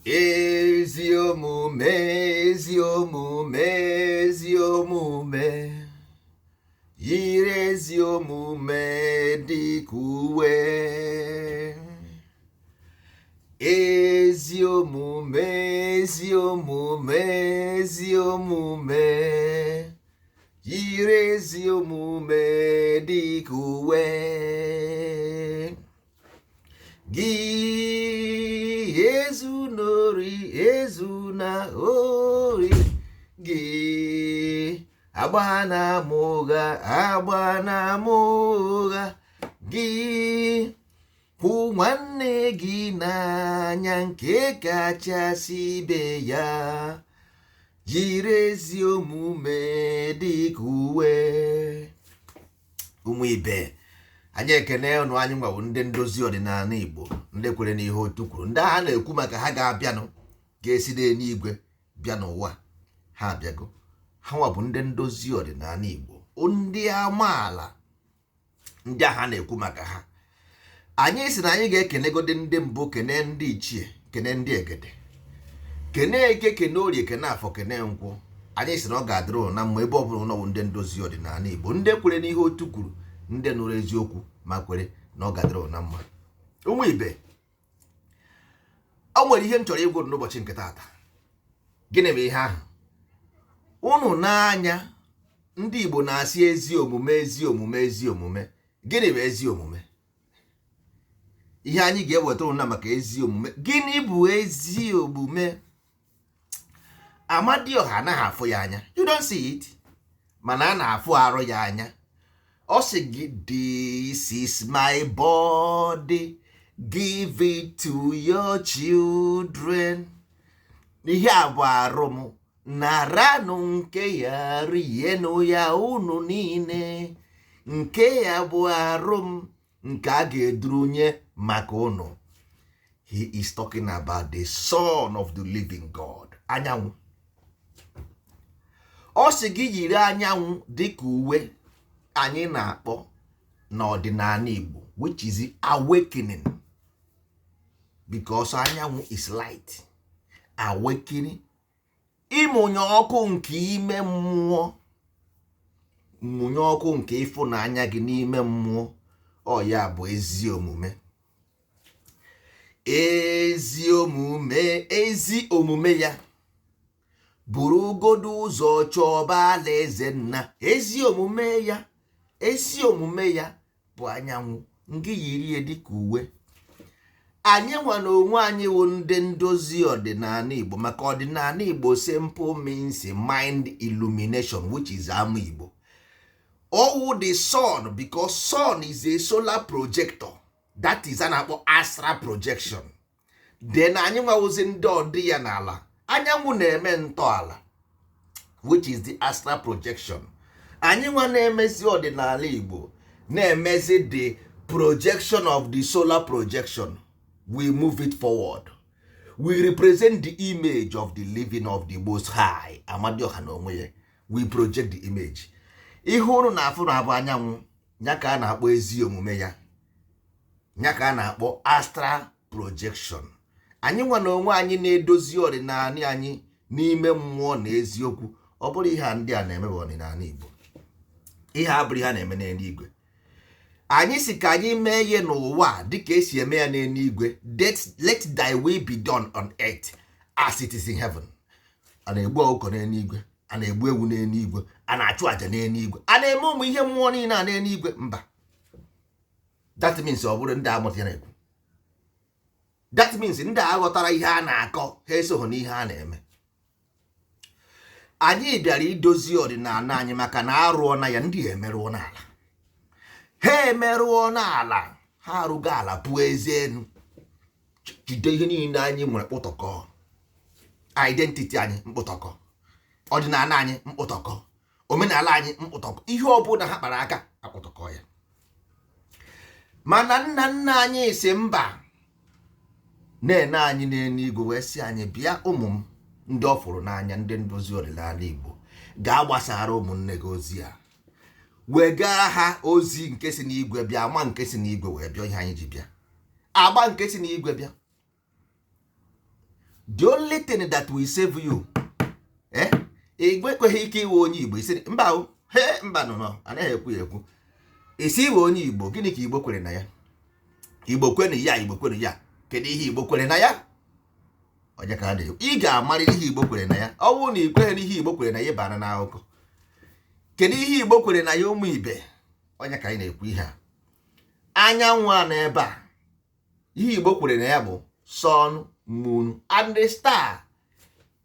Ezi omume, ezi omume, ezi omume, yiri ezi omume dịka uwe. Ezi omume, ezi omume, ezi omume, yiri ezi omume dịka uwe. Gị ezunori, ezuna ori, gị agba na ama ụgha, agba na ama ụgha, gị hụ nwanne gị n'anya nke kachasị ibe ya, jiri ezi omume dịka uwe. Ụmụ ibe anyị, ekene ụnụ. Anyị nwawo ndị ndozi ọdịnala Igbo, ndị kwere n'ihe otu kwuru, ndị a na-ekwu maka ha ga-abịanụ, ga-esi n'eluigwe bịa n'ụwa. Ha abịago. Ha nwa bụ ndị ndozi ọdịnala Igbo, ndị amaala, ndị agha na-ekwu maka ha. Anyị si na anyị ga-ekenegodi ndị mbụ, kene ndị ichie, kene ndị egede, kene eke, kene orie, kene afọ, kene nkwụ. Anyị si na ọ ga-adịrị ụnụ na mma ebe ọ bụla ụnụ bụ ndị ndozi ọdịnala Igbo, ndị kwere n'ihe otu kwuru, ndị nụrụ eziokwu ma kwere na ọ ga-adịrị ụnụ na mma. Ụmụ ibe, o nwere ihe m chọrọ ịgwa unu n'ụbọchị nke taata. Gịnị bụ ihe ahụ? Unu n'anya, ndị Igbo na-asị ezi omume, ezi omume, ezi omume. Gịnị bụ ezi omume? Ihe anyị ga-ewetara unu na maka ezi omume. Gịnị bụ ezi omume? Amadioha anaghị afụ ya anya. You don't see it, mana a na-afụ arụ ya anya. Ọ sị gị, "This is my body, give it to your children." Ihe a bụ arụ m, naranụ nke ya, rienụ ya unu niile. Nke ya bụ arụ m nke a ga-edurunye maka unu. He is talking about the Son of the living God, anyanwụ. Ọ sị gị yiri anyanwụ dịka uwe. Anyị na-akpọ n'ọdịnala Igbo, which is awakening, because anyanwụ is light. Awakening, ịmụnye ọkụ nke ime mmụọ, mụnye ọkụ nke ịfụnanya gị n'ime mmụọ. Ọ ya bụ ezi omume. Ezi omume, ezi omume ya burugodu ụzọ chọba alaeze nna. Ezi omume ya, ezi omume ya bụ anyanwụ. Ngị yiri ya dịka uwe. Anyị nwa na onwe anyị wụ ndị ndozi ọdịnala Igbo, maka ọdịnala Igbo simple means mind illumination, which is ama Igbo. Ọwụ the sun, because sun is a solar projector. That is a na-akpọ astral projection. Then anyị nwawụzi ndị ọdị ya n'ala. Anyanwụ na-eme ntọala, which is the astral projection. Anyị nwa na-emezi ọdịnala Igbo, na-emezi the projection of the solar projection. We move it forward. We represent the image of the living of the Most High, Amadioha na onwe ya. We project the image. Ihe unu na-afụ na abụ anyanwụ ya ka a na-akpọ ezi omume ya, ya ka a na-akpọ astral projection. Anyị nwa na onwe anyị na-edozi ọdịnala anyị n'ime mmụọ na eziokwu. Ọ bụrụ ihe a ndị a na-eme bụ ọdịnala Igbo, ihe a bụrụ ihe a na-eme n'eluigwe. Anyị si ka anyị mee ihe n'ụwa dịka esi eme ya n'eluigwe. Let thy will be done on earth as it is in heaven. A na-egbu ọkụkọ n'eluigwe? A na-egbu ewu n'eluigwe? A na-achụ àjà n'eluigwe? A na-eme ụmụ ihe mmụọ niile a n'eluigwe? Mba. That means ọ bụrụ ndị amụta ya na-ekwu, that means ndị a ghọtara ihe a na-akọ, ha esogho n'ihe a na-eme. Anyị bịara idozi ọdịnala anyị, maka na arụọ na ya, ndị emerụọ n'ala, ha emerụọ n'ala, ha arụgo ala pụọ eze enu, jide ihe niile anyị nwere mkpụtọkọ, identity anyị mkpụtọkọ, ọdịnala anyị mkpụtọkọ, omenala anyị mkpụtọkọ. Ihe ọbụla ha kpara aka akpụtọkọ ya. Mana nna nna anyị si mba na-ene anyị n'eluigwe wee sị anyị, "Bịa, ụmụ m ndị ọ fụrụ n'anya, ndị ndozi ọdịnala Igbo, ga-agbasara ụmụnne gị ozi a, wegara ha ozi nke si n'igwe bịa, ama nke si n'igwe wee bịa." Ihe anyị ji bịa, agba nke si n'igwe bịa. The only thing that will save you, eh, igwe ekweghị ike iwe onye Igbo isi mba o, he mba, nọ nọ anaghị ekwu ya ekwu. Isi iwe onye Igbo, gịnị ka Igbo kwere na ya? Igbo kwenu ya, Igbo kwenu ya. Kedu ihe Igbo kwere na ya? Onye ka a na-ekwu? Ị ga-amarịrị ihe Igbo kwere na ya. Ọ bụrụ na ị kweghị n'ihe Igbo kwere na ya, ịbara n'akụkọ. Kedu ihe Igbo kwere na ya? Ụmụ ibe, onye ka anyị na-ekwu ihe a? Anyanwụ a n'ebe a, ihe Igbo kwere na ya bụ sun, moon and the star,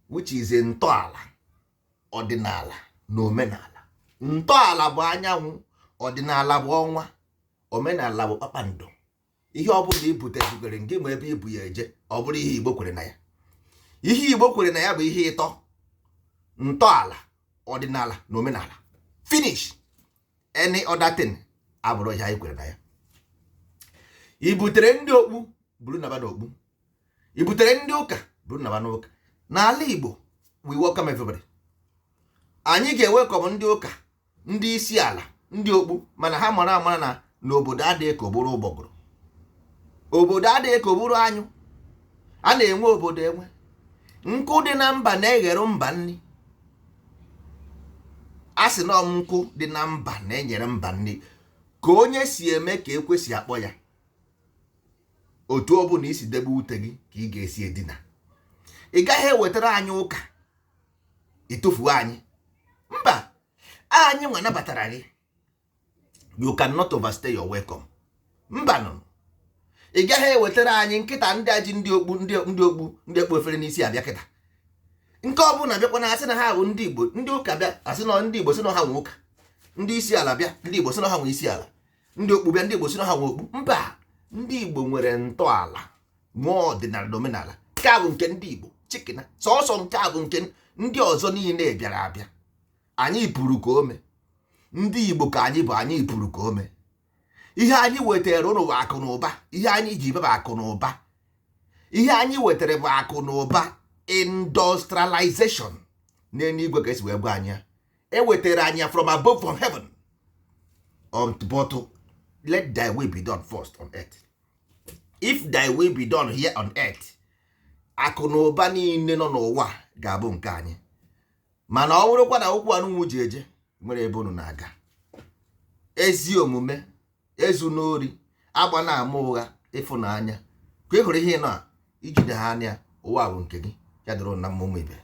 which is ntọala, ọdịnala na omenala. Ntọala bụ anyanwụ, ọdịnala bụ ọnwa, omenala bụ kpakpando. Ihe ọ bụla ibutezigere gị ma ebe ibu ya eje, ọ bụrụ ihe Igbo kwere na ya. Ihe Igbo kwere na ya bụ ihe ịtọ: ntọala, ọdịnala na omenala. Finish. Any other thing abụrụ ihe anyị kwere na ya. I butere ndị okpu, buru naba n'okpu. I butere ndị ụka, buru naba n'ụka. N'ala Igbo, we welcome everybody. Anyị ga-ewekọm ndị ụka, ndị isi ala, ndị okpu, mana ha mara amara na n'obodo adịghị ka oburu ụgbọgụrụ, obodo adịghị ka oburu anyụ. A na-enwe obodo enwe nkụ dị na mba na-eghere mba nri. A sị na nkụ dị na mba na-enyere mba nri. Ka onye si eme ka ekwesị akpọ ya. Otu ọ bụla isi debe ute gị ka ị ga-esi edina. Ị gaghị ewetara anyị ụka ịtụfuo anyị mba. Anyị nwa nabatara gị. You cannot overstay your welcome. Mba nọ, ị gaghị ewetara anyị nkịta ndị a ji ndị okpu, ndị okpu, ndị ekpu efere n'isi abịa kịta. Nke ọ bụla bịakwa na asị na ha bụ ndị Igbo. Ndị ụka bịa, asị na ndị Igbo sị na ha nwe ụka. Ndị isi ala bịa, ndị Igbo sị na ha nwe isi ala. Ndị okpu bịa, ndị Igbo sị na ha nwe okpu. Mba, ndị Igbo nwere ntọala, nwee ọdịnala na omenala. Nke a bụ nke ndị Igbo chikina sọsọ. Nke a bụ nke ndị ọzọ niile bịara abịa. Anyị pụrụ ka ome ndị Igbo ka anyị bụ. Anyị pụrụ ka ome. Ihe anyị wetara ụnụ bụ akụ na ụba. Ihe anyị ji bịa bụ akụ na ụba. Ihe anyị wetara bụ akụ na ụba, industrialization. N'eluigwe ka esi wee gwa anyị ya. E wetara anyị ya from above, from heaven. But let thy will be done first on earth. If thy will be done here on earth, akụ na ụba niile nọ n'ụwa ga-abụ nke anyị. Mana ọ bụrụkwa na ụkwụ anụnwụ ji eje nwere ebe unu na-aga, ezi omume, ezu n'ori, agba na ama ụgha, ịfụnanya, ka ị hụrụ ihe nọ a ijide ha anya, ụwa bụ nke gị. Ya dịrị na mma, ụmụ ibe.